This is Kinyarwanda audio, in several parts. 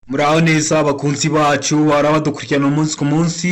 Muraho neza abakunzi bacu, hari abadukurikirana umunsi ku munsi.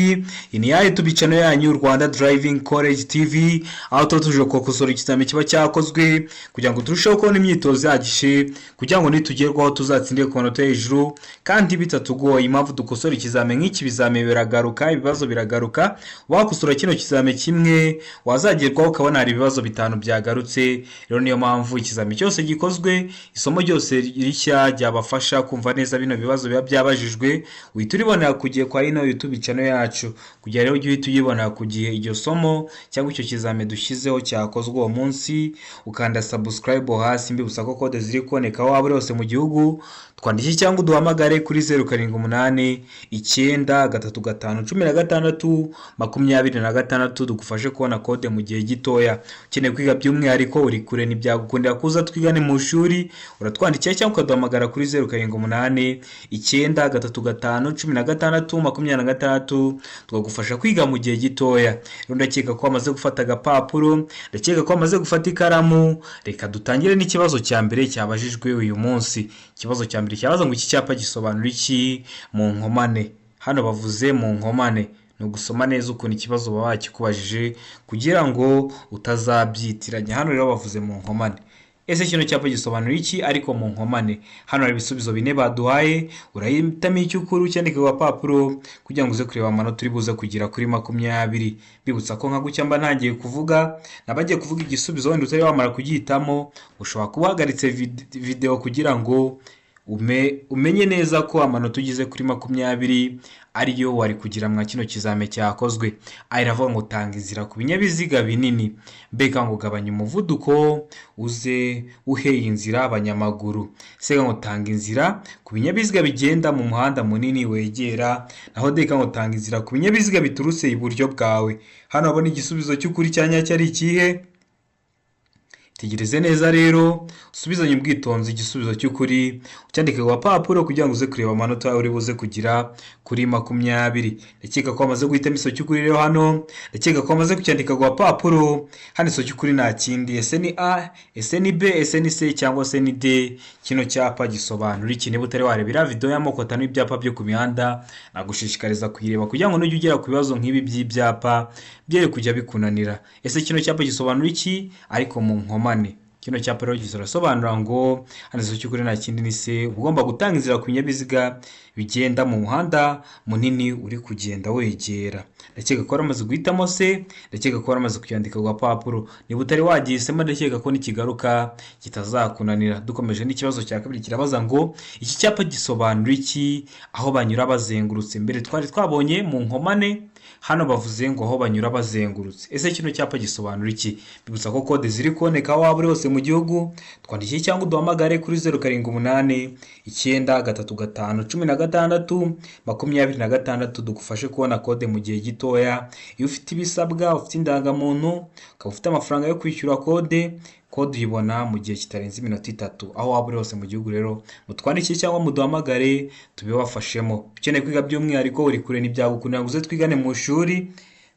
Iyi ni ya YouTube channel yanyu, Rwanda Driving College TV, aho tuba tuje gukosora ikizami kiba cyakozwe kugira ngo turusheho kubona imyitozo ihagije, kugira ngo nitugerwaho tuzatsinde ku manota hejuru kandi bitatugoye. Impamvu dukosora ikizami nk'iki, ibizami biragaruka, ibibazo biragaruka. Wakosora kino kizami kimwe, wazagerwaho ukabona hari ibibazo bitanu byagarutse. Rero niyo mpamvu ikizami cyose gikozwe, isomo ryose rishya ryabafasha kumva neza bino bibazo biba byabajijwe, uhita uribonera ku gihe kwa ino YouTube channel yacu. Kugira rero ujye uhita uyibona ku gihe iryo somo cyangwa icyo kizami dushyizeho cyakozwe uwo munsi, ukanda subscribe hasi. Mbibutsa ko kode ziri kuboneka aho waba uri hose mu gihugu. Twandike cyangwa uduhamagare kuri 0789351626, tugufashe kubona kode mu gihe gitoya. Ukeneye kwiga by'umwihariko, uri kure ntibyagukundira kuza twigane mu ishuri, uratwandikira cyangwa ukaduhamagara kuri 0789351626, tukagufasha kwiga mu gihe gitoya. Rero ndakeka ko wamaze gufata agapapuro, ndakeka ko wamaze gufata ikaramu. Reka dutangire n'ikibazo cya mbere cyabajijwe uyu munsi. Ikibazo cya mbere cyabaza ngo: "Iki cyapa gisobanura iki mu nkomane?" Hano bavuze mu nkomane. Ni ugusoma neza ukuntu ikibazo baba bakikubajije kugira ngo utazabyitiranya. Hano rero bavuze mu nkomane. Ese kino cyapa gisobanura iki ariko mu nkomane? Hano hari ibisubizo bine baduhaye, urahitamo icyo ukuri, ucyandike ku gapapuro kugira ngo uze kureba amanota uri buze kugira kuri 20. Bibutsa ko nka gutya mba ntangiye kuvuga, nabagiye kuvuga igisubizo, wenda utari wamara kugihitamo, ushobora kuba uhagaritse videwo kugira ngo umenye neza ko amanota ugize kuri 20 ariyo wari kugira mwa kino kizame cyakozwe. A iravuga ngo: "Tanga inzira ku binyabiziga binini." B ngo: "Gabanya umuvuduko uze uheye inzira abanyamaguru." C ngo: "Tanga inzira ku binyabiziga bigenda mu muhanda munini wegera." Naho D ngo: "Tanga inzira ku binyabiziga biturutse iburyo bwawe." Hano wabona igisubizo cy'ukuri cya nyacyo ari ikihe? Tegereze neza rero, usubizanye ubwitonzi igisubizo cy'ukuri, ucyandike ku gapapuro kugira ngo uze kureba amanota uri buze kugira kuri 20. Ndakeka ko wamaze guhitamo igisubizo cy'ukuri rero hano, ndakeka ko wamaze kucyandika ku gapapuro. Hano igisubizo cy'ukuri nta kindi. Ese ni A, ese ni B, ese ni C cyangwa se ni D? Kino cyapa gisobanura iki? Niba utari wareba iriya video y'amoko atanu y'ibyapa byo ku mihanda, nagushishikariza kuyireba kugira ngo nujya ugera ku bibazo nk'ibi by'ibyapa byere kujya bikunanira. Ese kino cyapa gisobanura iki ariko mu nkomane? Kino cyapa rero kirasobanura ngo, hano igisubizo cy'ukuri nta kindi, ni C. Uba ugomba gutanga inzira ku binyabiziga bigenda mu muhanda munini uri kugenda wegera. Ndakeka ko waramaze guhitamo C, ndakeka ko waramaze kuyandika ku gapapuro. Niba utari wagihisemo, ndakeka ko nikigaruka kitazakunanira. Dukomeje n'ikibazo cya kabiri, kirabaza ngo: "Iki cyapa gisobanura iki aho banyura bazengurutse?" Mbere twari twabonye mu nkomane, hano bavuze ngo aho banyura bazengurutse. Ese kino cyapa gisobanura iki? Bibutsa ko kode ziri kuboneka aho waba uri hose mu gihugu. Twandikiye cyangwa uduhamagare kuri 0789351626, dugufashe kubona kode mu gihe gitoya. Iyo ufite ibisabwa, ufite indangamuntu, ukaba ufite amafaranga yo kwishyura kode, kode uyibona mu gihe kitarenze iminota 3 aho waba uri hose mu gihugu. Rero mutwandikiye cyangwa muduhamagare tubibafashemo. Ukeneye kwiga by'umwihariko, uri kure ntibyagukundira ngo uze twigane mu ishuri,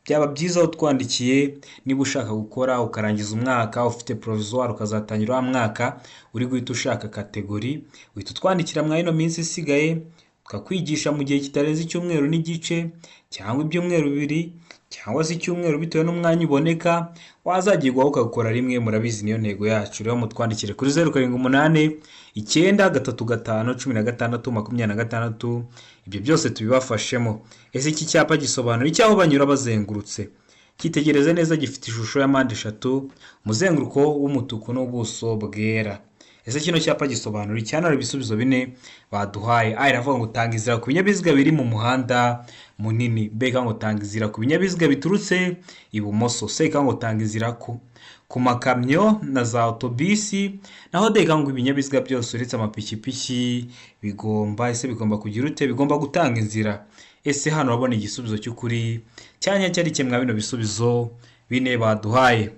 byaba byiza utwandikiye. Niba ushaka gukora ukarangiza umwaka ufite provisoire, ukazatangira wa mwaka uri guhita ushaka catégorie, uhita utwandikira mwa ino minsi isigaye, tukakwigisha mu gihe kitarenze icyumweru n'igice cyangwa ibyumweru 2 cyangwa se icyumweru, bitewe n'umwanya uboneka, wazagirwaho ukagukora rimwe. Murabizi, niyo ntego yacu. Rero mutwandikire kuri 0789351626, ibyo byose tubibafashemo. Ese iki cyapa gisobanura iki aho banyura bazengurutse? Cyitegereze neza, gifite ishusho ya mpande eshatu, umuzenguruko w'umutuku n'ubuso bwera. Ese kino cyapa gisobanura iki? Hano hari ibisubizo bine baduhaye. A iravuga ngo: "Tanga inzira ku binyabiziga biri mu muhanda munini." B ngo: "Tanga inzira ku binyabiziga biturutse ibumoso." C ngo: "Tanga inzira ku makamyo na za otobisi." Naho D ngo: "Ibinyabiziga byose uretse amapikipiki bigomba." Ese bigomba kugira ute? Bigomba gutanga inzira. Ese hano urabona igisubizo cy'ukuri cyanya cyari kimwe bino bisubizo bine baduhaye?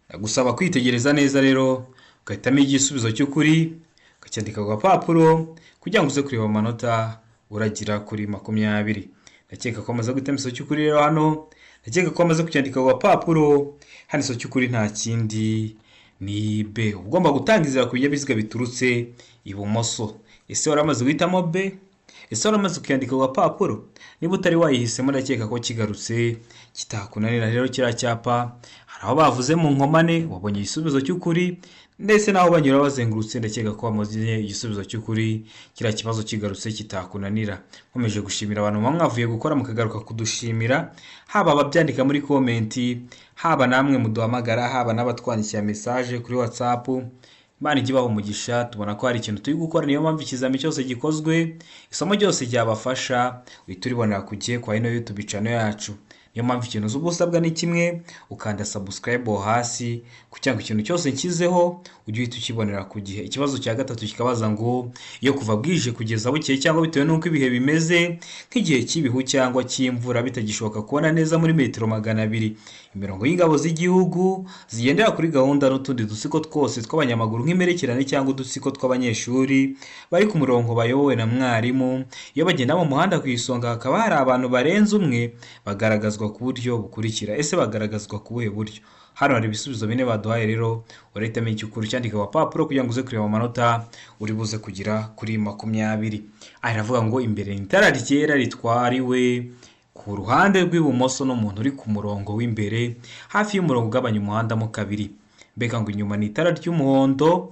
Ndagusaba kwitegereza neza rero, ugahitamo igisubizo cy'ukuri, ukacyandika ku gapapuro kugira ngo uze kureba amanota uragira kuri 20. Ndakeka ko amaze guhitamo igisubizo cy'ukuri rero hano, ndakeka ko amaze kucyandika ku gapapuro. Hano igisubizo cy'ukuri nta kindi, ni B. Ugomba gutanga inzira ku binyabiziga biturutse ibumoso. Ese waramaze guhitamo B? Ese waramaze kuyandika ku gapapuro? Niba utari wayihisemo, ndakeka ko kigarutse kitakunanira. Rero kiriya cyapa hari aho bavuze mu nkomane, wabonye igisubizo cy'ukuri, ndetse n'aho banyura bazengurutse, ndakeka ko wabonye igisubizo cy'ukuri. Kiriya kibazo kigarutse kitakunanira. Nkomeje gushimira abantu muba mwavuye gukora mukagaruka kudushimira, haba ababyandika muri comment, haba namwe muduhamagara, haba n'abatwandikira message kuri WhatsApp. Imana ijye ibaha umugisha. Tubona ko hari ikintu turi gukora, niyo mpamvu ikizami cyose gikozwe, isomo ryose ryabafasha, uhita uribonera ku gihe kwa ino YouTube channel yacu. Niyo mpamvu ikintu uba usabwa ni kimwe: ukanda subscribe aho hasi kugira ngo ikintu cyose nshyizeho ujye uhita ukibonera ku gihe. Ikibazo cya gatatu kikabaza ngo: iyo kuva bwije kugeza bukeye, cyangwa bitewe n'uko ibihe bimeze, nk'igihe cy'ibihu cyangwa cy'imvura, bitagishoboka kubona neza muri metero 200 imirongo y'ingabo z'igihugu zigendera kuri gahunda n'utundi dutsiko twose tw'abanyamaguru nk'imperekerane cyangwa udutsiko tw'abanyeshuri bari ku murongo bayobowe na mwarimu, iyo bagenda mu muhanda ku isonga hakaba hari abantu barenze umwe, bagaragazwa ku buryo bukurikira. Ese bagaragazwa ku buhe buryo? Hano hari ibisubizo bine baduhaye. Rero urahitamo icyukuri, cyandika ku gapapuro kugira ngo uze kureba amanota uri buze kugira kuri 20. Aha iravuga ngo imbere ni itara ryera ritwariwe ku ruhande rw'ibumoso n'umuntu uri ku murongo w'imbere hafi y'umurongo ugabanya umuhanda mo kabiri. Mbega ngo inyuma ni itara ry'umuhondo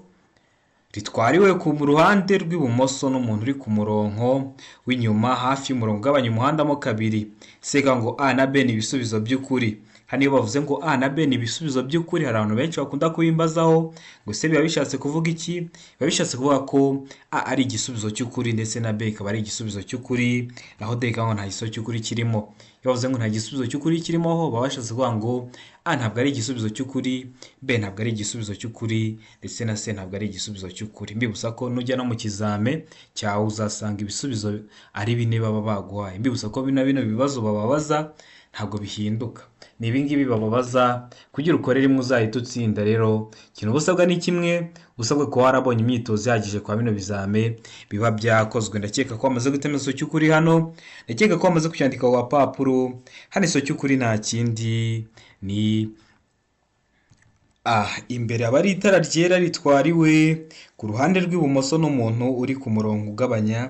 ritwariwe ku ruhande rw'ibumoso n'umuntu uri ku murongo w'inyuma hafi y'umurongo ugabanya umuhanda mo kabiri. Seka ngo A na B ni ibisubizo by'ukuri. Hano iyo bavuze ngo A na B ni ibisubizo by'ukuri, hari abantu benshi bakunda kubimbazaho ngo: ese biba bishatse kuvuga iki? Biba bishatse kuvuga ko A ari igisubizo cy'ukuri, ndetse na B ikaba ari igisubizo cy'ukuri, naho D ikaba ngo nta gisubizo cy'ukuri kirimo. Iyo bavuze ngo nta gisubizo cy'ukuri kirimo, ho baba bashatse kuvuga ngo A ntabwo ari igisubizo cy'ukuri, B ntabwo ari igisubizo cy'ukuri, ndetse na C ntabwo ari igisubizo cy'ukuri. Mbibutsa ko nujya no mu kizame cyawe uzasanga ibisubizo ari bine baba baguhaye. Mbibutsa ko bino bibazo bababaza ntabwo bihinduka, ni ibingibi bababaza kugira ukore rimwe uzahita utsinda. Rero ikintu uba usabwa ni kimwe: usabwa kuba warabonye imyitozo ihagije kwa bino bizame biba byakozwe. Ndakeka ko wamaze guhitamo igisubizo cy'ukuri hano, ndakeka ko wamaze kucyandika ku gapapuro. Hano igisubizo cy'ukuri nta kindi, ni A. Imbere aba ari itara ryera ritwariwe ku ruhande rw'ibumoso n'umuntu uri ku murongo ugabanya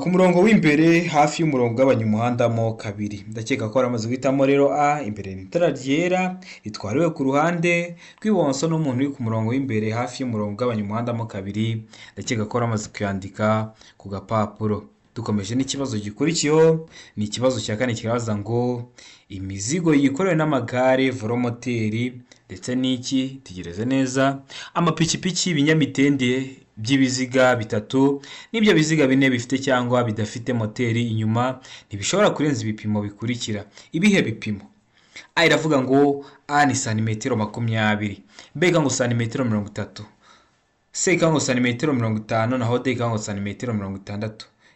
ku murongo w'imbere hafi y'umurongo ugabanya umuhanda mo kabiri. Ndakeka ko waramaze guhitamo rero A. Imbere ni itara ryera ritwariwe ku ruhande rw'ibumoso n'umuntu uri ku murongo w'imbere hafi y'umurongo ugabanya umuhanda mo kabiri. Ndakeka ko waramaze kuyandika ku gapapuro. Dukomeje n'ikibazo gikurikiyeho, ni ikibazo cya kane, kirabaza ngo: imizigo yikorewe n'amagare velomoteri ndetse n'iki, tegereze neza, amapikipiki, ibinyamitende by'ibiziga bitatu n'ibyo biziga bine bifite cyangwa bidafite moteri inyuma ntibishobora kurenza ibipimo bikurikira. Ibihe bipimo? A iravuga ngo A ni santimetero 20, B ngo santimetero 30, C ngo santimetero 50, naho D ngo santimetero 60.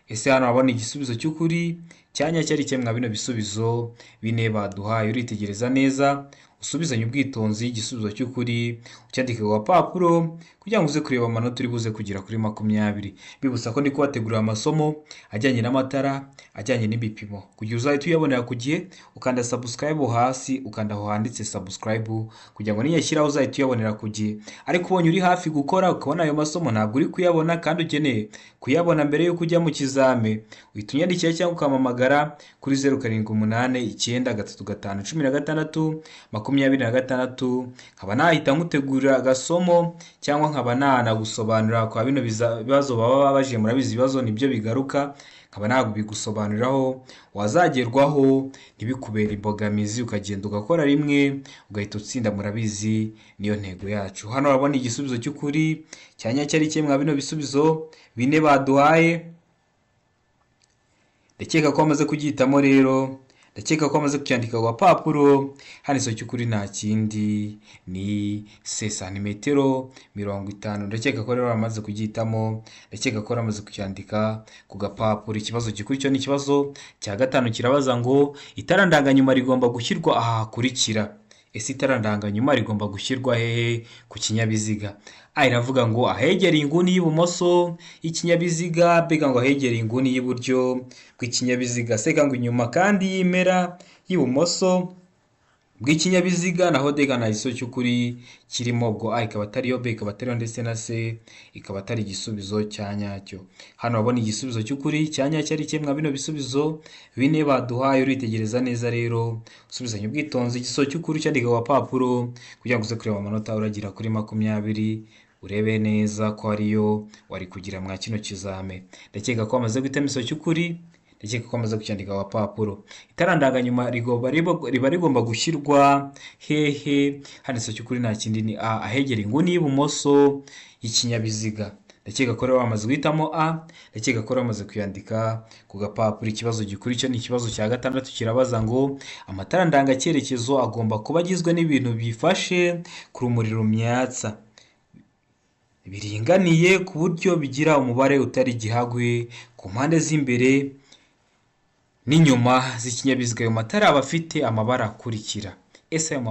Ese hano urabona igisubizo cy'ukuri cyanya cyari kimwe bino bisubizo bine baduhaye? Uritegereza neza, usubizanye ubwitonzi igisubizo cy'ukuri, ucyandike ku gapapuro kugira ngo uze kureba amanota uri buze kugera kuri 20. Bibutsa ko ndi kubategurira amasomo ajyanye n'amatara, ajyanye n'ibipimo, kugira uzahite uyabonera ku gihe. Ukanda subscribe hasi, ukanda aho handitse subscribe, kugira ngo niyashyiraho uzahite uyabonera ku gihe. Ariko ubonye uri hafi gukora, ukabona ayo masomo ntabwo uri kuyabona kandi ukeneye kuyabona mbere y'uko ujya mu kizame, uhita unyandikira cyangwa ukampamagara kuri 0789351626, nkaba nahita nkutegurira agasomo cyangwa nkaba nanagusobanurira kwa bino bibazo baba babajije. Murabizi, ibibazo nibyo bigaruka, nkaba nabigusobanuriraho, wazagerwaho ntibikubere imbogamizi, ukagenda ugakora rimwe ugahita utsinda. Murabizi, niyo ntego yacu. Hano urabona igisubizo cy'ukuri cyanya cyari kimwe bino bisubizo bine baduhaye. Ndakeka ko wamaze kugihitamo rero, ndakeka ko wamaze kucyandika ku gapapuro. Hano igisubizo cy'ukuri nta kindi, ni C, santimetero 50. Ndakeka ko rero wamaze kugihitamo, ndakeka ko wamaze kucyandika ku gapapuro. Ikibazo gikurikiyeho ni ikibazo cya gatanu, kirabaza ngo: itara ndanganyuma rigomba gushyirwa aha hakurikira. Ese itara ndanganyuma rigomba gushyirwa hehe ku kinyabiziga? A iravuga ngo ahegereye inguni y'ibumoso y'ikinyabiziga, B ngo ahegereye inguni y'iburyo bw'ikinyabiziga, C ngo inyuma kandi y'impera y'ibumoso bw'ikinyabiziga, naho D nta gisubizo cy'ukuri kirimo. Ubwo A ikaba atariyo, B ikaba atariyo, ndetse na C ikaba atari igisubizo cya nyacyo. Hano urabona igisubizo cy'ukuri cya nyacyo ari kimwe bino bisubizo bine baduhaye. Uritegereza neza rero, usubizanya ubwitonzi igisubizo cy'ukuri, cyandika ku gapapuro kugira ngo uze kureba amanota uragira kuri 20, urebe neza ko ariyo wari kugira mwa kino kizame. Ndakeka ko wamaze guhitamo igisubizo cy'ukuri, ndakeka ko wamaze kucyandika ku gapapuro. Itara ndanganyuma riba rigomba gushyirwa hehe? Hano igisubizo cy'ukuri nta kindi ni A, ahegera inguni y'ibumoso y'ikinyabiziga. Ndakeka ko rero wamaze guhitamo A, ndakeka ko rero wamaze kuyandika ku gapapuro. Ikibazo gikurikiye ni ikibazo cya gatandatu, kirabaza ngo amatara ndangacyerekezo agomba kuba agizwe n'ibintu bifashe ku rumuri rumyatsa biringaniye ku buryo bigira umubare utari igihagwe ku mpande z'imbere n'inyuma z'ikinyabiziga. Ayo matara aba afite amabara akurikira. Ese ayo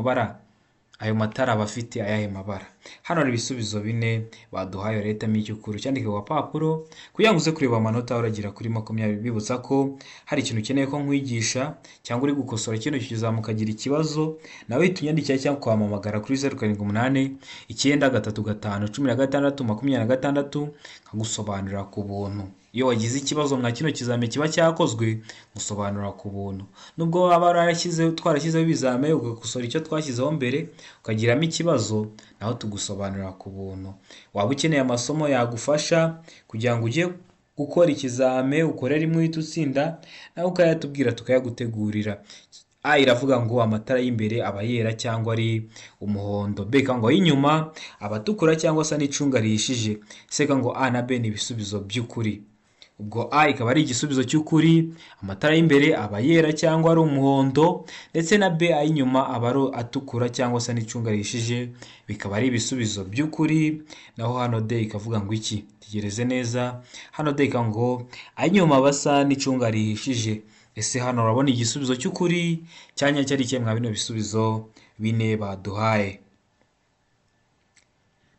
matara aba afite ayahe mabara? Hano hari ibisubizo bine baduhaye, urahitamo icy'ukuri cyandike ku gapapuro kugira ngo uze kureba amanota uragira kuri 20. Bibutsa ko hari ikintu ukeneye ko nkwigisha cyangwa uri gukosora kino kizami ukagira ikibazo, nawe uhita unyandikira cyangwa ukampamagara kuri 0789351626 nkagusobanurira ku buntu. Iyo wagize ikibazo mwa kino kizami kiba cyakozwe, ngusobanurira ku buntu. Nubwo waba twarashyizeho ibizame ugakosora icyo twashyizeho mbere ukagiramo ikibazo, naho tugusobanurira ku buntu. Waba ukeneye amasomo yagufasha kugira ngo ujye gukora ikizame ukore rimwe uhite utsinda, nawe ukayatubwira tukayagutegurira. A iravuga ngo amatara y'imbere aba yera cyangwa ari umuhondo, B ikavuga ngo ay'inyuma aba atukura cyangwa asa n'icunga rihishije, C ikavuga ngo A na B ni ibisubizo by'ukuri. Ubwo A ikaba ari igisubizo cy'ukuri, amatara y'imbere aba yera cyangwa ari umuhondo, ndetse na B ay'inyuma aba ari atukura cyangwa se n'icunga rihishije, bikaba ari ibisubizo by'ukuri. Naho hano D ikavuga ngo iki? Tegereze neza, hano D ikavuga ngo ay'inyuma aba asa n'icunga rihishije. Ese hano urabona igisubizo cy'ukuri cya nyacyo ari ikihe mwa bino bisubizo bine baduhaye?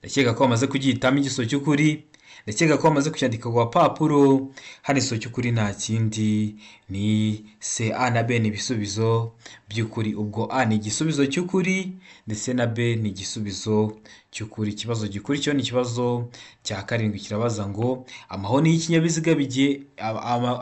Ndakeka ko bamaze kugihitamo igisubizo cy'ukuri, ndakeka ko bamaze kucyandika ku gapapuro. Hano igisubizo cy'ukuri nta kindi ni C. A na B ni ibisubizo by'ukuri. Ubwo A ni igisubizo cy'ukuri ndetse na B ni igisubizo cy'ukuri. Ikibazo gikurikiyeho ni ikibazo cya karindwi, kirabaza ngo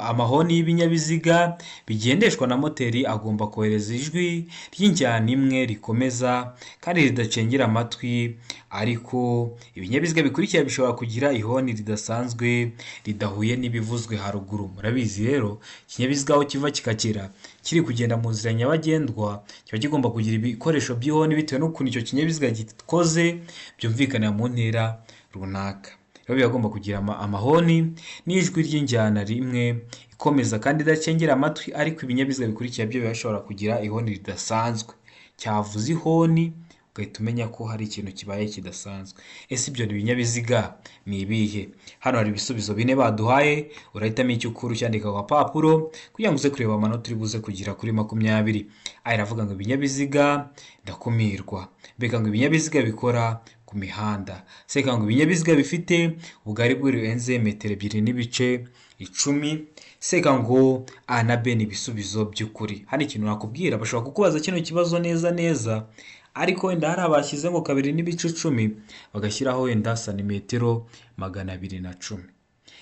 amahoni y'ibinyabiziga bigendeshwa na moteri agomba kohereza ijwi ry'injyana imwe rikomeza kandi ridacengera amatwi, ariko ibinyabiziga bikurikira bishobora kugira ihoni ridasanzwe ridahuye n'ibivuzwe haruguru. Murabizi rero, ikinyabiziga aho kiva kikagera kiri kugenda mu nzira nyabagendwa kiba kigomba kugira ibikoresho by'ihoni bitewe n'ukuntu icyo kinyabiziga gikoze, byumvikanira mu ntera runaka. Rero biba bigomba kugira amahoni n'ijwi ry'injyana rimwe ikomeza kandi idacengera amatwi, ariko ibinyabiziga bikurikira byo biba bishobora kugira ihoni ridasanzwe. Cyavuze ihoni ugahita umenya ko hari ikintu kibaye kidasanzwe. Ese ibyo binyabiziga ni ibihe? Hano hari ibisubizo bine baduhaye, urahitamo icy'ukuri ucyandika ku gapapuro kugira ngo uze kureba amanota uri buze kugira kuri 20. A iravuga ngo ibinyabiziga ndakumirwa, B ngo ibinyabiziga bikora ku mihanda, C ngo ibinyabiziga bifite ubugari burenze metero 2.10, C ngo A na B ni ibisubizo by'ukuri. Hano ikintu nakubwira, bashobora kukubaza kino kibazo neza neza, ariko wenda hari abashyize ngo 2.10 bagashyiraho wenda santimetero 210,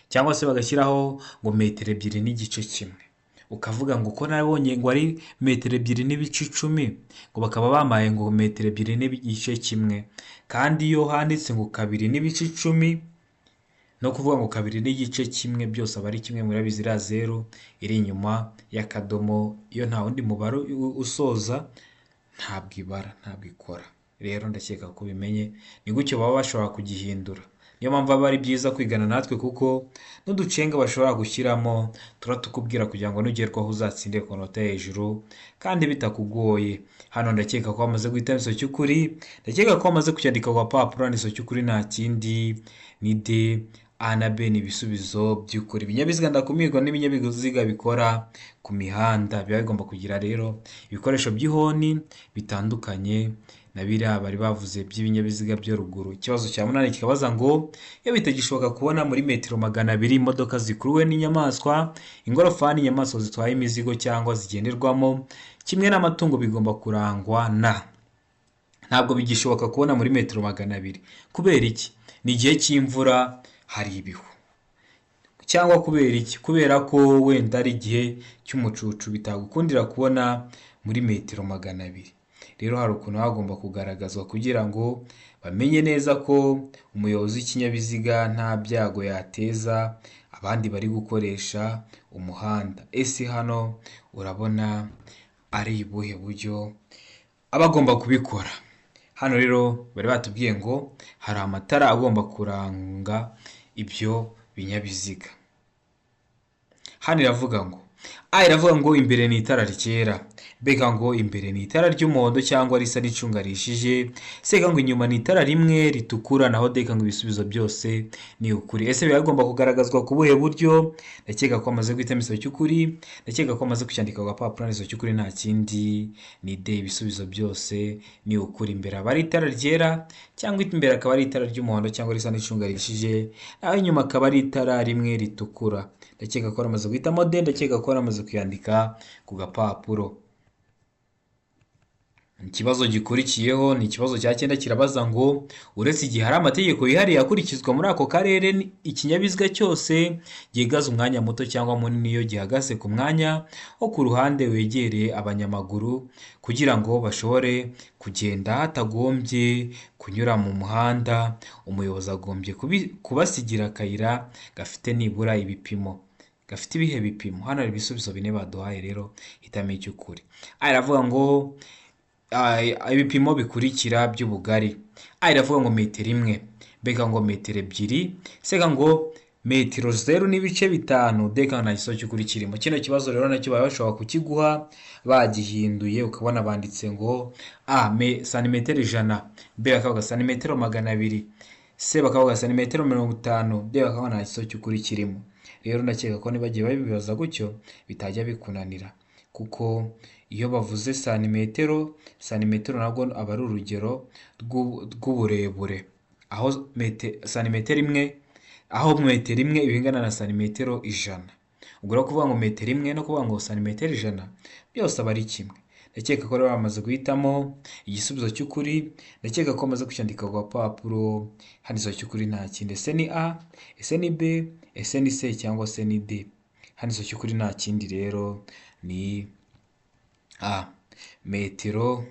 cyangwa se bagashyiraho ngo metero 2.1, ukavuga ngo ko nabonye ngo ari metero 2.10, ngo bakaba bamaye ngo metero 2.1, kandi iyo handitse ngo 2.10 no kuvuga ngo 2.1 byose aba ari kimwe. Murabizi iriya zeru iri inyuma y'akadomo, iyo nta wundi mubare usoza ntabwo ibara, ntabwo ikora. Rero ndakeka ko ubimenye, ni gutyo baba bashobora kugihindura. Niyo mpamvu aba ari byiza kwigana natwe, kuko n'uducenga bashobora gushyiramo turatukubwira kugira ngo nugerwaho uzatsinde ku manota hejuru kandi bitakugoye. Hano ndakeka ko wamaze guhitamo igisubizo cy'ukuri, ndakeka ko wamaze kucyandika ku gapapuro. Igisubizo cy'ukuri nta kindi ni D. A na B ni ibisubizo by'ukuri. Ibinyabiziga ndakumirwa n'ibinyabiziga bikora ku mihanda biba bigomba kugira rero ibikoresho by'ihoni bitandukanye na na biriya bari bavuze by'ibinyabiziga byo ruguru. Ikibazo cya munani kikabaza ngo iyo bitagishoboka kubona muri metero 200 imodoka zikuruwe n'inyamaswa, ingorofani, inyamaswa zitwaye imizigo cyangwa zigenderwamo kimwe n'amatungo bigomba kurangwa na. Ntabwo bigishoboka kubona muri metero 200. Kubera iki? Ni igihe cy'imvura, hari ibihu. Cyangwa kubera iki? Kubera ko wenda ari igihe cy'umucucu bitagukundira kubona muri metero 200. Rero hari ukuntu hagomba kugaragazwa kugira ngo bamenye neza ko umuyobozi w'ikinyabiziga nta byago yateza abandi bari gukoresha umuhanda. Ese hano urabona ari ubuhe buryo aba agomba kubikora? Hano rero bari batubwiye ngo hari amatara agomba kuranga ibyo binyabiziga. Hano iravuga ngo A iravuga ngo imbere ni itara ryera, B ngo imbere ni itara ry'umuhondo cyangwa risa n'icunga rihishije, C ngo inyuma ni itara rimwe ritukura, naho D ngo ibisubizo byose ni ukuri. Ese biba bigomba kugaragazwa ku buhe buryo? Ndakeka ko amaze guhitamo igisubizo cy'ukuri, ndakeka ko amaze kucyandika ku gapapuro. Igisubizo cy'ukuri nta kindi ni D, ibisubizo byose ni ukuri. Imbere aba ari itara ryera cyangwa imbere akaba ari itara ry'umuhondo cyangwa risa n'icunga rihishije, naho inyuma akaba ari itara rimwe ritukura. Ndakeka ko amaze guhitamo D, ndakeka ko amaze kuyandika ku gapapuro. Ikibazo gikurikiyeho ni ikibazo cya cyenda, kirabaza ngo uretse igihe hari amategeko yihariye akurikizwa muri ako karere, ikinyabiziga cyose gihagaze umwanya muto cyangwa munini iyo gihagaze ku mwanya wo ku ruhande wegereye abanyamaguru kugira ngo bashobore kugenda hatagombye kunyura mu muhanda, umuyobozi agombye kubasigira akayira gafite nibura ibipimo gafite ibihe bipimo? Hano hari ibisubizo bine baduhaye, rero hitamo icy'ukuri. A iravuga ngo ibipimo bikurikira by'ubugari: A iravuga ngo metero 1, B ngo metero 2, C ngo metero 0.5, D nta gisubizo cy'ukuri kirimo. Kino kibazo rero nacyo baba bashobora kukiguha bagihinduye, ukabona banditse ngo A santimetero 100, B bakavuga santimetero 200, C bakavuga santimetero 50, D bakavuga nta gisubizo cy'ukuri kirimo. Rero ndakeka ko nibagiye babibaza gutyo bitajya bikunanira, kuko iyo bavuze santimetero, santimetero nabwo aba ari urugero rw'uburebure, aho santimetero 1, aho metero 1 iba ingana na santimetero 100. Ubwo rero kuvuga ngo metero 1 no kuvuga ngo santimetero 100 byose aba ari kimwe. Ndakeka ko rero bamaze guhitamo igisubizo cy'ukuri, ndakeka ko bamaze kucyandika ku gapapuro. Hano igisubizo cy'ukuri nta kindi: ese ni A, ese ni B, ese ni C cyangwa se ni D? Hano igisubizo cy'ukuri nta kindi rero ni A, metero.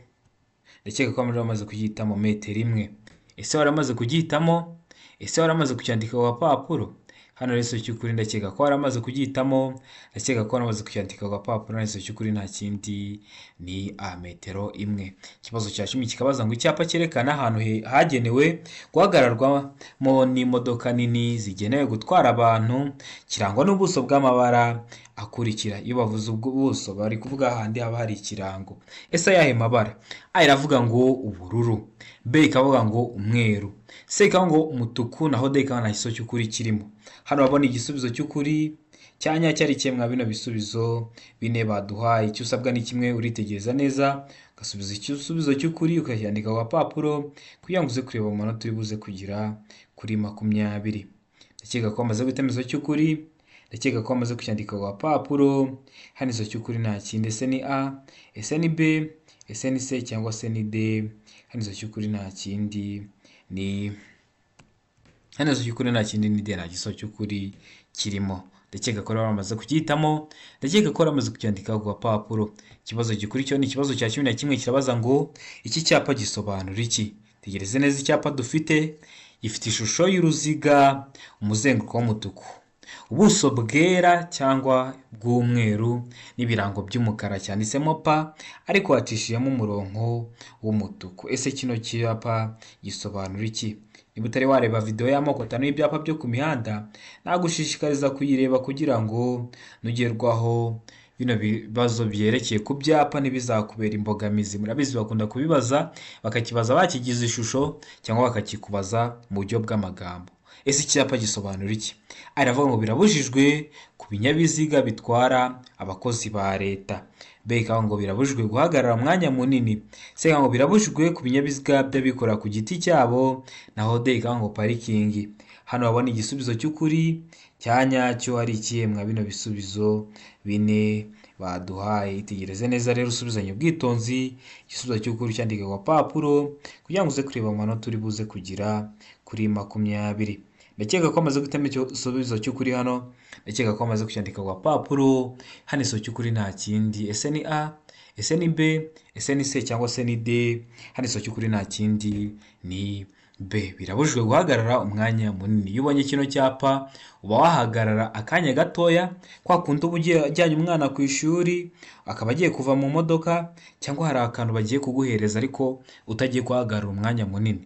Ndakeka ko bamaze kugihitamo, metero 1. Ese waramaze kugihitamo? Ese waramaze kucyandika ku gapapuro? Hano rero igisubizo cy'ukuri, ndakeka ko waramaze kugihitamo, ndakeka ko waramaze kucyandika ku gapapuro. Igisubizo cy'ukuri nta kindi ni A, metero 1. Ikibazo cya 10 kikabaza ngo icyapa cyerekana ahantu hagenewe guhagararwamo n'imodoka nini zigenewe gutwara abantu kirangwa n'ubuso bw'amabara akurikira. Iyo bavuze ubwo buso bari kuvuga ahandi haba hari ikirango. Ese ayahe mabara? A iravuga ngo ubururu, B ikavuga ngo umweru, C ikavuga ngo umutuku, naho D ikaba nta gisubizo cy'ukuri kirimo. Hano urabona igisubizo cy'ukuri cya nyacyo ari kimwe mwa bino bisubizo bine baduhaye. Icyo usabwa ni kimwe: uritegereza neza ugasubiza igisubizo cy'ukuri, ukacyandika ku gapapuro kugira ngo uze kureba amanota uri buze kugira kuri 20. Ndakeka ko wamaze guhitamo igisubizo cy'ukuri, ndakeka ko wamaze kucyandika ku gapapuro. Hano igisubizo cy'ukuri nta kindi: ese ni A, ese ni B, ese ni C cyangwa se ni D? Hano igisubizo cy'ukuri nta kindi ni, hano igisubizo cy'ukuri nta kindi ni D, nta gisubizo cy'ukuri kirimo. Ndakeka ko rero bamaze kugihitamo, ndakeka ko bamaze kucyandika ku gapapuro. Ikibazo gikurikiyeho ni ikibazo cya 11, kirabaza ngo iki cyapa gisobanura iki? Tegereze neza icyapa dufite: gifite ishusho y'uruziga, umuzenguruko w'umutuku, ubuso bwera cyangwa bw'umweru n'ibirango by'umukara, cyanditsemo P ariko hacishijemo umurongo w'umutuku. Ese kino cyapa gisobanura iki? Niba utari wareba videwo y'amoko atanu y'ibyapa byo ku mihanda, nagushishikariza kuyireba kugira ngo nugerwaho bino bibazo byerekeye ku byapa ntibizakubera imbogamizi. Murabizi, bakunda kubibaza bakakibaza bakigize ishusho cyangwa bakakikubaza mu buryo bw'amagambo. Ese icyapa gisobanura iki? Aravuga ngo birabujijwe kunyura ku binyabiziga bitwara abakozi ba leta. B ikavuga ngo birabujijwe guhagarara umwanya munini. C ikavuga ngo birabujijwe ku binyabiziga by'abikorera ku giti cyabo. Naho D ikavuga ngo parikingi. Hano urabona igisubizo cy'ukuri cya nyacyo ari ikihe mwa bino bisubizo bine baduhaye? Itegereze neza rero, usubizanye ubwitonzi igisubizo cy'ukuri, cyandike ku gapapuro kugira ngo uze kureba amanota uri buze kugira kuri 20. Ndakeka ko amaze guhitamo igisubizo cy'ukuri hano, ndakeka ko amaze kucyandika ku gapapuro. Hano igisubizo cy'ukuri nta kindi, ese ni A, ese ni B, ese ni C cyangwa se ni D? Hano igisubizo cy'ukuri nta kindi, ni B. Birabujijwe guhagarara umwanya munini. Iyo ubonye kino cyapa uba wahagarara akanya gatoya, kwa kundi uba ujyanye umwana ku ishuri akaba agiye kuva mu modoka, cyangwa hari akantu bagiye kuguhereza ariko utagiye guhagarara umwanya munini.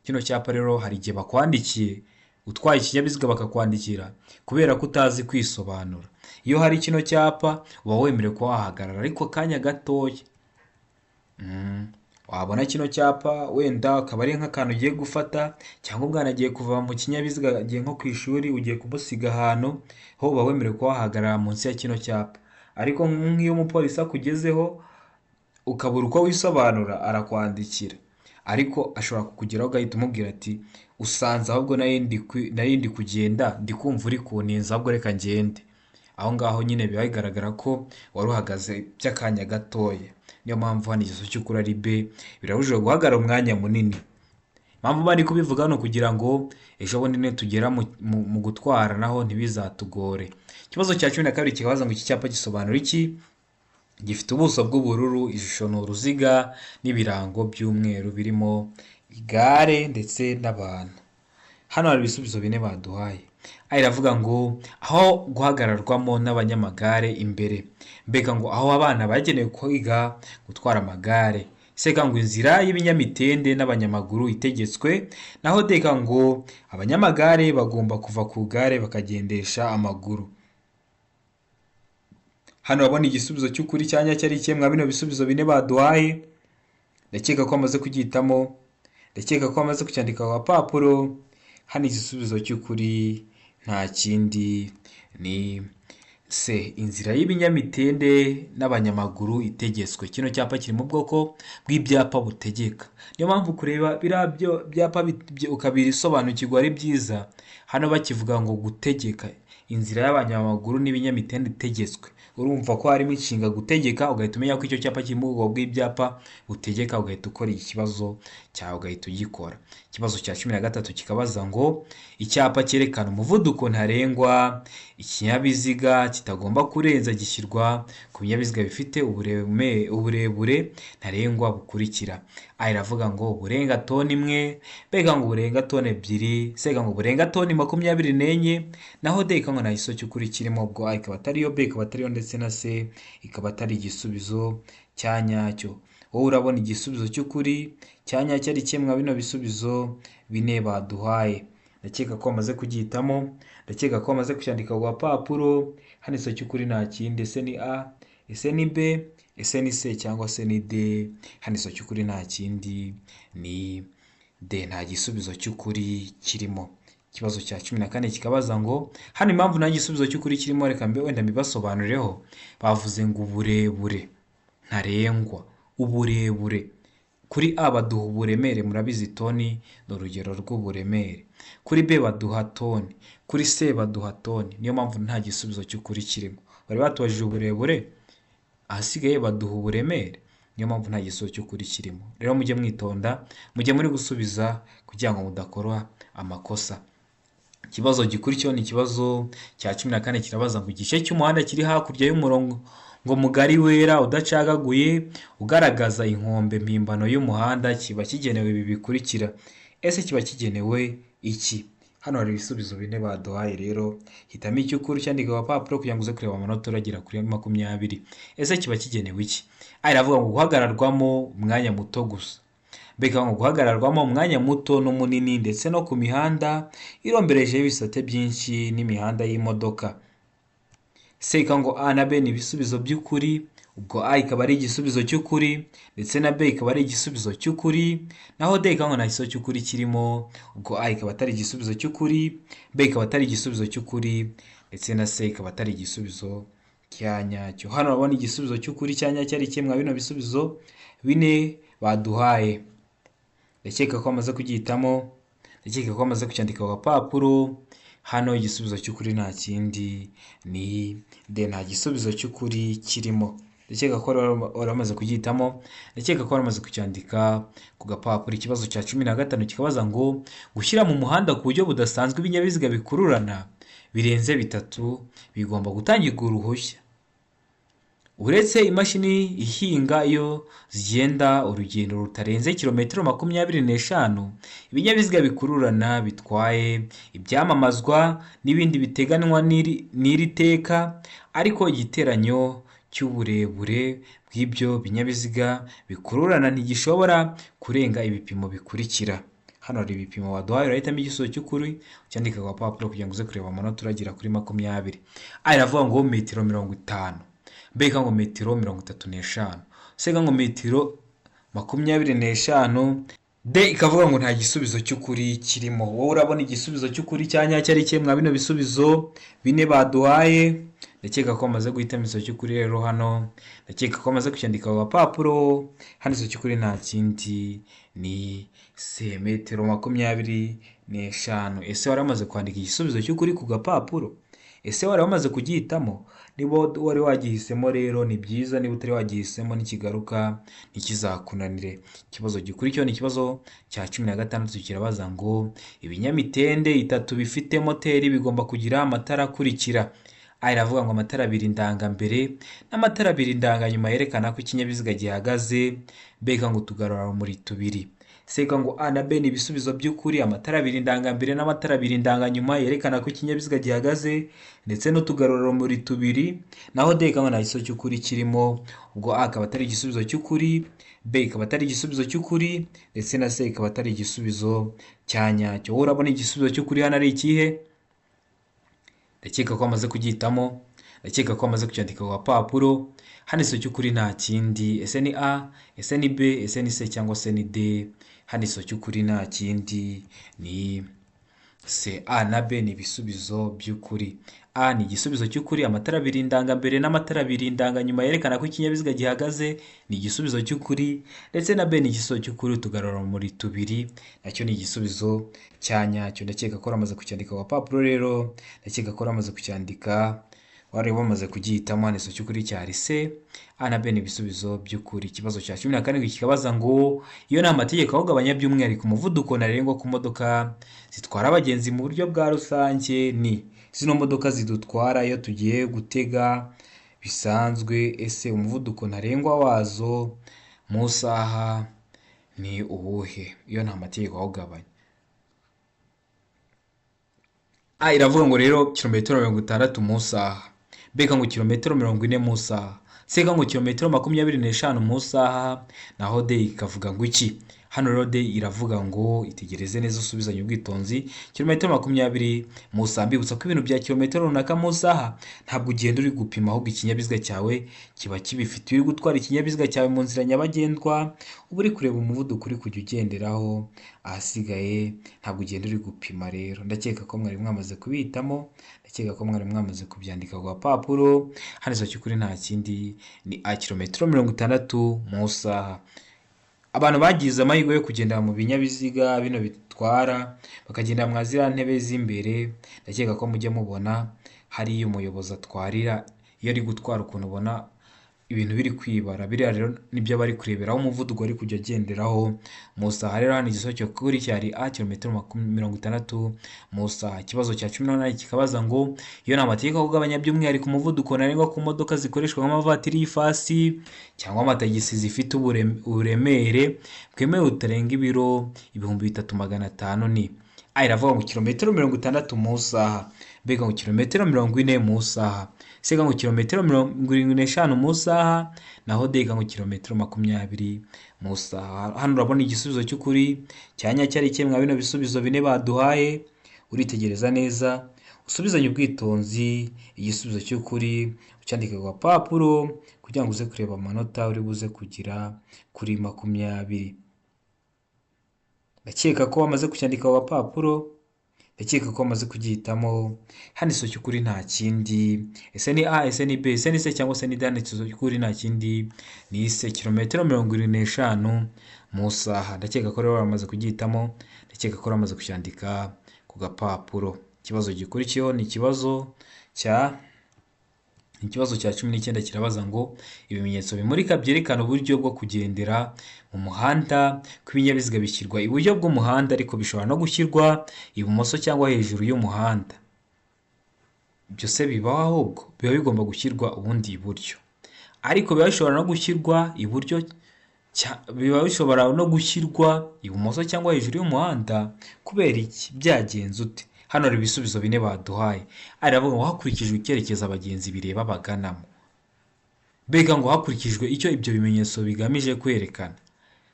Kino cyapa rero hari igihe bakwandikiye utwaye ikinyabiziga, bakakwandikira kubera ko utazi kwisobanura. Iyo hari kino cyapa uba wemerewe kuba wahagarara ariko akanya gatoya. Wabona kino cyapa wenda akaba ari nk'akantu ugiye gufata, cyangwa umwana agiye kuva mu kinyabiziga agiye nko ku ishuri, ugiye kumusiga ahantu ho, uba wemerewe kuba wahagarara munsi ya kino cyapa. Ariko nk'iyo umupolisi akugezeho ukabura uko wisobanura, arakwandikira, ariko ashobora kukugeraho ugahita umubwira ati: "Usanze ahubwo nari ndi kugenda, ndi kumva uri kuntinza, ahubwo reka ngende." Aho ngaho nyine biba bigaragara ko wari uhagaze by'akanya gatoya. Niyo mpamvu hano igisubizo cy'ukuri ari B, birabujijwe guhagarara umwanya munini. Impamvu bari kubivuga ni ukugira ngo ejo bundi nitugera mu gutwara naho ntibizatugore. Ikibazo cya 12 kikabaza ngo iki cyapa gisobanura iki? Gifite ubuso bw'ubururu, ishusho ni uruziga n'ibirango by'umweru birimo igare ndetse n'abantu. Hano hari ibisubizo bine baduhaye. A iravuga ngo aho guhagararwamo n'abanyamagare imbere. Mbega ngo aho abana bagenewe kwiga gutwara amagare. C ngo inzira y'ibinyamitende n'abanyamaguru itegetswe. Naho D ngo abanyamagare bagomba kuva ku igare bakagendesha amaguru. Hano urabona igisubizo cy'ukuri cya nyacyo ari ikihe mwa bino bisubizo bine baduhaye? Ndakeka ko bamaze kugihitamo, ndakeka ko bamaze kucyandika ku gapapuro. Hano igisubizo cy'ukuri nta kindi, ni C, inzira y'ibinyamitende n'abanyamaguru itegetswe. Kino cyapa kiri mu bwoko bw'ibyapa butegeka, niyo mpamvu kureba biriya byapa ukabisobanukirwa ari byiza. Hano bakivuga ngo gutegeka, inzira y'abanyamaguru n'ibinyamitende itegetswe, urumva ko harimo inshinga gutegeka, ugahita umenya ko icyo cyapa kiri mu bwoko bw'ibyapa butegeka, ugahita ukora ikibazo cyawe, ugahita ugikora. Ikibazo cya 13 kikabaza ngo icyapa cyerekana umuvuduko ntarengwa ikinyabiziga kitagomba kurenza gishyirwa ku binyabiziga bifite uburebure ntarengwa bukurikira: A iravuga ngo burenga toni 1, B ngo burenga toni 2, C ngo burenga toni 24, naho D ngo nta gisubizo cy'ukuri kirimo. Ubwo A ikaba atariyo, B ikaba atariyo, ndetse na C ikaba atari igisubizo cya nyacyo. Wowe urabona igisubizo cy'ukuri cya nyacyo ari kimwe bino bisubizo bine baduhaye? Ndakeka ko bamaze kugihitamo, ndakeka ko bamaze kucyandika ku gapapuro. Hano igisubizo cy'ukuri nta kindi, ese ni A, ese ni B, ese ni C cyangwa se ni D? Hano igisubizo cy'ukuri nta kindi, ni D, nta gisubizo cy'ukuri kirimo. Ikibazo cya 14 kikabaza ngo hano impamvu nta gisubizo cy'ukuri kirimo, reka mbe wenda mbibasobanurireho. Bavuze ngo uburebure ntarengwa, uburebure. Kuri A baduha uburemere, murabizi toni ni urugero rw'uburemere. Kuri B baduha toni, kuri C baduha toni, niyo mpamvu nta gisubizo cy'ukuri kirimo. Bari batubajije uburebure, ahasigaye baduha uburemere, niyo mpamvu nta gisubizo cy'ukuri kirimo. Rero mujye mwitonda, mujye muri gusubiza kugira ngo mudakora amakosa. Ikibazo gikurikiyeho ni ikibazo cya 14, kirabaza ngo igice cy'umuhanda kiri hakurya y'umurongo ngo mugari wera udacagaguye ugaragaza inkombe mpimbano y'umuhanda kiba kigenewe ibi bikurikira. Ese kiba kigenewe iki? Hano hari ibisubizo bine baduhaye rero, hitamo icy'ukuri cyandika ku gapapuro kugira ngo uze kureba amanota uragera kuri 20. Ese kiba kigenewe iki? A iravuga ngo guhagararwamo umwanya muto gusa. B ngo guhagararwamo umwanya muto n'umunini ndetse no ku mihanda iromberejeho ibisate byinshi n'imihanda y'imodoka. C ngo A na B ni ibisubizo by'ukuri, ubwo A ikaba ari igisubizo cy'ukuri ndetse na B ikaba ari igisubizo cy'ukuri, naho D ngo nta gisubizo cy'ukuri kirimo, ubwo A ikaba atari igisubizo cy'ukuri, B ikaba atari igisubizo cy'ukuri. ndetse na C ikaba atari igisubizo cya nyacyo. Hano urabona igisubizo cy'ukuri cya nyacyo ari kimwe bino bisubizo bine baduhaye. Ndakeka ko bamaze kugihitamo, ndakeka ko bamaze kucyandika ku gapapuro. Hano igisubizo cy'ukuri nta kindi ni D, nta gisubizo cy'ukuri kirimo. Ndakeka ko wari wamaze kugihitamo, ndakeka ko wari wamaze kucyandika ku gapapuro. Ikibazo cya 15 kikabaza ngo gushyira mu muhanda ku buryo budasanzwe ibinyabiziga bikururana birenze bitatu bigomba gutangirwa uruhushya. Uretse imashini ihinga iyo zigenda urugendo rutarenze kilometero 25, ibinyabiziga bikururana bitwaye ibyamamazwa n'ibindi biteganywa n'iri teka, ariko igiteranyo cy'uburebure bw'ibyo binyabiziga bikururana ntigishobora kurenga ibipimo bikurikira. Hano hari ibipimo baduhaye, urahitamo igisubizo cy'ukuri ucyandika ku gapapuro kugira ngo uze kureba amanota uragira kuri 20. A iravuga ngo metero 50, B ngo metero 35, C ngo metero 25, D ikavuga ngo nta gisubizo cy'ukuri kirimo. Wowe urabona igisubizo cy'ukuri cya nyacyo ari ikihe mwa bino bisubizo bine baduhaye? Ndakeka ko bamaze guhitamo igisubizo cy'ukuri rero hano, ndakeka ko bamaze kucyandika ku gapapuro. Hano igisubizo cy'ukuri nta kindi ni C, metero 25. Ese wari wamaze kwandika igisubizo cy'ukuri ku gapapuro? Ese wari wamaze kugihitamo? Niba wari wagihisemo rero ni byiza, niba utari wagihisemo nikigaruka ntikizakunanire. Ikibazo gikurikiyeho ni ikibazo cya 16, kirabaza ngo ibinyamitende itatu bifite moteri bigomba kugira amatara akurikira. A iravuga ngo amatara abiri ndangambere n'amatara abiri ndanganyuma yerekana ko ikinyabiziga gihagaze, B ngo utugarurarumuri tubiri, C ngo A na B ni ibisubizo by'ukuri, amatara abiri ndangambere n'amatara abiri ndanganyuma yerekana ko ikinyabiziga gihagaze ndetse n'utugarurarumuri tubiri, naho D ngo nta gisubizo cy'ukuri kirimo. Ubwo A akaba atari igisubizo cy'ukuri, B ikaba atari igisubizo cy'ukuri, ndetse na C ikaba atari igisubizo cya nyacyo. Wowe urabona igisubizo cy'ukuri hano ari ikihe? Ndakeka ko wamaze kugihitamo, ndakeka ko wamaze kucyandika ku gapapuro. Hano igisubizo cy'ukuri nta kindi, ese ni A, ese ni B, ese ni C cyangwa se ni D? Hano igisubizo cy'ukuri nta kindi ni C. A na B ni ibisubizo by'ukuri. A ni igisubizo cy'ukuri, amatara abiri ndangambere n'amatara abiri ndanganyuma yerekana ko ikinyabiziga gihagaze ni igisubizo cy'ukuri, ndetse na B ni igisubizo cy'ukuri, utugarurarumuri tubiri nacyo ni igisubizo cya nyacyo. Ndakeka ko wamaze kucyandika ku gapapuro rero, ndakeka ko wamaze kucyandika, wari wamaze kugihitamo. Hano igisubizo cy'ukuri cyari C, A na B ni ibisubizo by'ukuri. Ikibazo cya 17 kikabaza ngo iyo ni amategeko awugabanya by'umwihariko umuvuduko ntarengwa ku modoka zitwara abagenzi mu buryo bwa rusange ni zino modoka zidutwara iyo tugiye gutega bisanzwe, ese umuvuduko ntarengwa wazo mu isaha ni uwuhe? Iyo nta mategeko awugabanya. A iravuga ngo rero kilometero 60 mu isaha, B ngo kilometero 40 mu isaha, C ngo kilometero 25 mu isaha, naho D ikavuga ngo iki? Hano rero D iravuga ngo itegereze neza usubizanye ubwitonzi, kilometero 20 mu isaha. Mbibutsa ko ibintu bya kilometero runaka mu isaha ntabwo ugenda uri gupima, ahubwo ikinyabiziga cyawe kiba kibifite. Iyo uri gutwara ikinyabiziga cyawe mu nzira nyabagendwa uba uri kureba umuvuduko uri kujya ugenderaho, ahasigaye ntabwo ugenda uri gupima. Rero ndakeka ko mwari mwamaze kubihitamo, ndakeka ko mwari mwamaze kubyandika ku gapapuro. Hano igisubizo cy'ukuri nta kindi ni A, kilometero 60 mu isaha. Abantu bagize amahirwe yo kugenda mu binyabiziga bino bitwara bakagenda mwa ziriya ntebe z'imbere, ndakeka ko mujya mubona hariya umuyobozi atwarira, iyo ari gutwara ukuntu ubona ibintu biri kwibara, biriya rero nibyo aba ari kureberaho umuvuduko ari kujya agenderaho mu isaha. Rero hano igisubizo cy'ukuri cyari A, kilometero 60 mu isaha. Ikibazo cya 18 kikabaza ngo iyo ni amategeko agabanya by'umwihariko umuvuduko ntarengwa ku modoka zikoreshwa nk'amavatiri y'ifasi cyangwa amatagisi zifite uburemere bwemewe butarenga ibiro 3500 ni A iravuga ngo kilometero 60 mu isaha, B ngo kilometero 40 mu isaha, C ngo kilometero 75 mu isaha, naho D ngo kilometero 20 mu isaha. Hano urabona igisubizo cy'ukuri cya nyacyo ari kimwe mwa bino bisubizo bine baduhaye. Uritegereza neza usubizanye ubwitonzi igisubizo cy'ukuri ucyandike ku gapapuro kugira ngo uze kureba amanota uri buze kugira kuri 20. Ndakeka ko wamaze kucyandika ku gapapuro, Ndakeka ko wamaze kugihitamo. Hano igisubizo cy'ukuri nta kindi. Ese ni A, ese ni B, ese ni C cyangwa se ni D? Hano igisubizo cy'ukuri nta kindi ni C, kilometero 75 mu isaha. Ndakeka ko rero wamaze kugihitamo, ndakeka ko wamaze kucyandika ku gapapuro. Ikibazo gikurikiyeho ni ikibazo cya 19, kirabaza ngo ibimenyetso bimurika byerekana uburyo bwo kugendera mu muhanda kw'ibinyabiziga bishyirwa iburyo bw'umuhanda, ariko bishobora no gushyirwa ibumoso cyangwa hejuru y'umuhanda. Byose bibaho, ahubwo biba bigomba gushyirwa ubundi iburyo, ariko biba bishobora no gushyirwa iburyo, biba bishobora no gushyirwa ibumoso cyangwa hejuru y'umuhanda. Kubera iki? Byagenze ute? Hano hari ibisubizo bine baduhaye. Aravuga ngo hakurikijwe icyerekezo abagenzi bireba baganamo, mbega ngo hakurikijwe icyo ibyo bimenyetso bigamije kwerekana,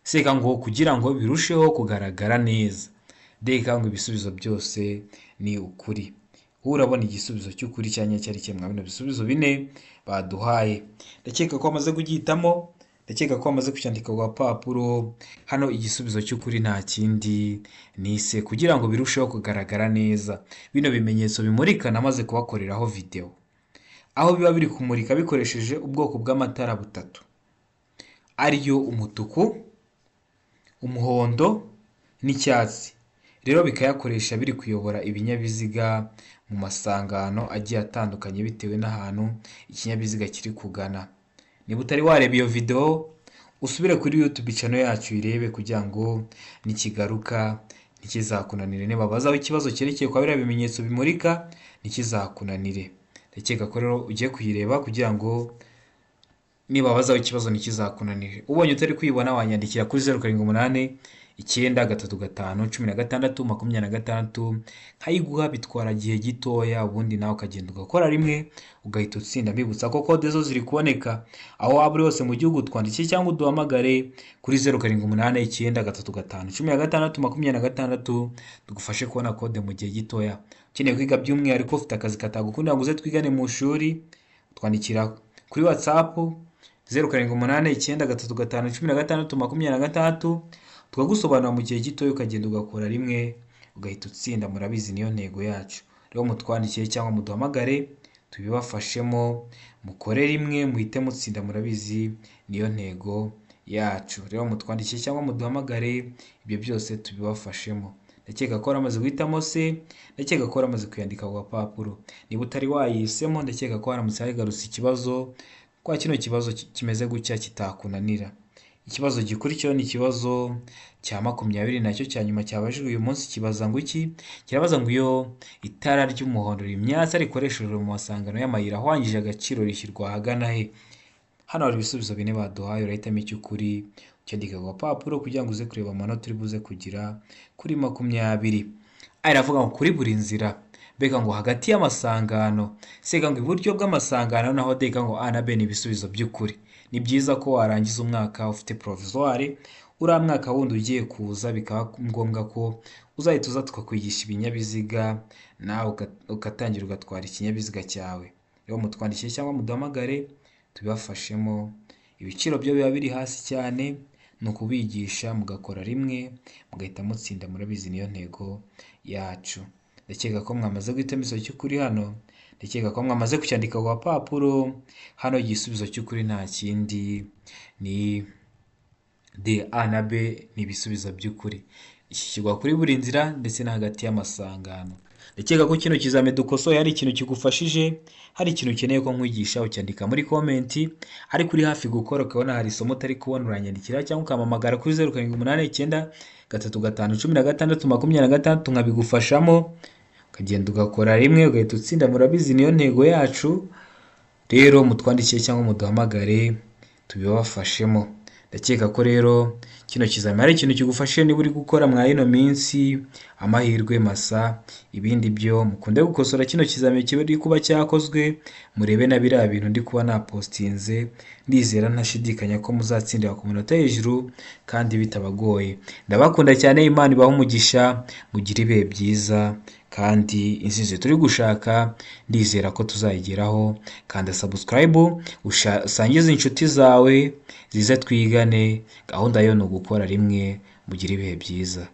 seka ngo kugira ngo birusheho kugaragara neza, reka ngo ibisubizo byose ni ukuri. Wowe urabona igisubizo cy'ukuri cya nyacyo ari kimwe bino bisubizo bine baduhaye? Ndakeka ko wamaze kugihitamo, ndakeka ko wamaze kucyandika ku gapapuro. Hano igisubizo cy'ukuri nta kindi ni C, kugira ngo birusheho kugaragara neza. Bino bimenyetso bimurika namaze kubakoreraho videwo, aho biba biri kumurika bikoresheje ubwoko bw'amatara butatu, ariyo umutuku, umuhondo n'icyatsi. Rero bikayakoresha biri kuyobora ibinyabiziga mu masangano agiye atandukanye bitewe n'ahantu ikinyabiziga kiri kugana. Niba utari wareba iyo videwo, usubire kuri YouTube channel yacu uyirebe, kugira ngo nikigaruka ntikizakunanire. Nibabazaho ikibazo cyerekeye kwa biriya bimenyetso bimurika, ntikizakunanire. Ndakeka ko rero ugiye kuyireba kugira ngo nibabazaho ikibazo ntikizakunanire. Ubonye utari kuyibona, wanyandikira kuri 0789351626 nkayiguha. Bitwara igihe gitoya, ubundi nawe ukagenda ugakora rimwe ugahita utsinda. Mbibutsa ko kode zo ziri kuboneka aho waba uri hose mu gihugu. Twandikiye cyangwa uduhamagare kuri 0789351626, tugufashe kubona kode mu gihe gitoya. Ukeneye kwiga by'umwihariko, ufite akazi katagukundira ngo uze twigane mu ishuri, twandikira kuri WhatsApp 0789351626, tukagusobanurira mu gihe gitoya, ukagenda ugakora rimwe ugahita utsinda. Murabizi, niyo ntego yacu. Rero mutwandikiye cyangwa muduhamagare tubibafashemo, mukore rimwe muhite mutsinda. Murabizi, niyo ntego yacu. Rero mutwandikiye cyangwa muduhamagare, ibyo byose tubibafashemo. Ndakeka ko waramaze guhitamo C, ndakeka ko waramaze kuyandika ku gapapuro. Niba utari wayihisemo, ndakeka ko haramutse hagarutse ikibazo kwa kino kibazo kimeze gutya kitakunanira. Ikibazo gikurikiyeho ni ikibazo cya 20, nacyo cya nyuma cyabajijwe uyu munsi. Kibaza ngo iki? Kirabaza ngo iyo itara ry'umuhondo rimyatsa rikoreshejwe mu masangano y'amayira ahwanyije agaciro rishyirwa ahagana he? Hano hari ibisubizo bine baduhaye, urahitamo icy'ukuri ucyandika ku gapapuro kugira ngo uze kureba amanota uri buze kugira kuri 20. Iravuga ngo kuri buri nzira, mbega ngo hagati y'amasangano, sega ngo iburyo bw'amasangano, naho deka ngo A na B ni ibisubizo by'ukuri. Ni byiza ko warangiza umwaka ufite provisoire, uriya mwaka wundi ugiye kuza bikaba ngombwa ko uzahita uza tukakwigisha ibinyabiziga, nawe ugatangira ugatwara ikinyabiziga cyawe. Rero mutwandikiye cyangwa muduhamagare tubibafashemo. Ibiciro byo biba biri hasi cyane, ni ukubigisha mugakora rimwe mugahita mutsinda. Murabizi, niyo ntego yacu. Ndakeka ko mwamaze guhitamo igisubizo cy'ukuri hano, ndakeka ko mwamaze kucyandika ku gapapuro. Hano igisubizo cy'ukuri nta kindi ni D. A na B ni ibisubizo by'ukuri. Ishyirwa kuri buri nzira ndetse no hagati y'amasangano. Ndakeka ko kino kizami dukosoye hari ikintu kigufashije. Hari ikintu ukeneye ko nkwigisha, ucyandika muri comment. Ariko uri hafi gukora ukabona hari isomo utari kubona, uranyandikira cyangwa ukampamagara kuri 0789351626 nkabigufashamo, ukagenda ugakora rimwe ugahita utsinda. Murabizi, niyo ntego yacu. Rero mutwandikiye cyangwa muduhamagare tubibafashemo. Ndakeka ko rero kino kizami hari ikintu kigufashije. Niba uri gukora mwa ino minsi, amahirwe masa. Ibindi byo mukunde gukosora kino kizami kiri kuba cyakozwe, murebe na biriya bintu ndi kuba napostinze. Ndizera ntashidikanya ko muzatsindira ku munota hejuru kandi bitabagoye. Ndabakunda cyane, Imana ibahe umugisha, mugire ibihe byiza, kandi intsinzi turi gushaka ndizera ko tuzayigeraho. Kanda subscribe, usangize inshuti zawe zize twigane. Gahunda yo ni ugukora rimwe. Mugire ibihe byiza.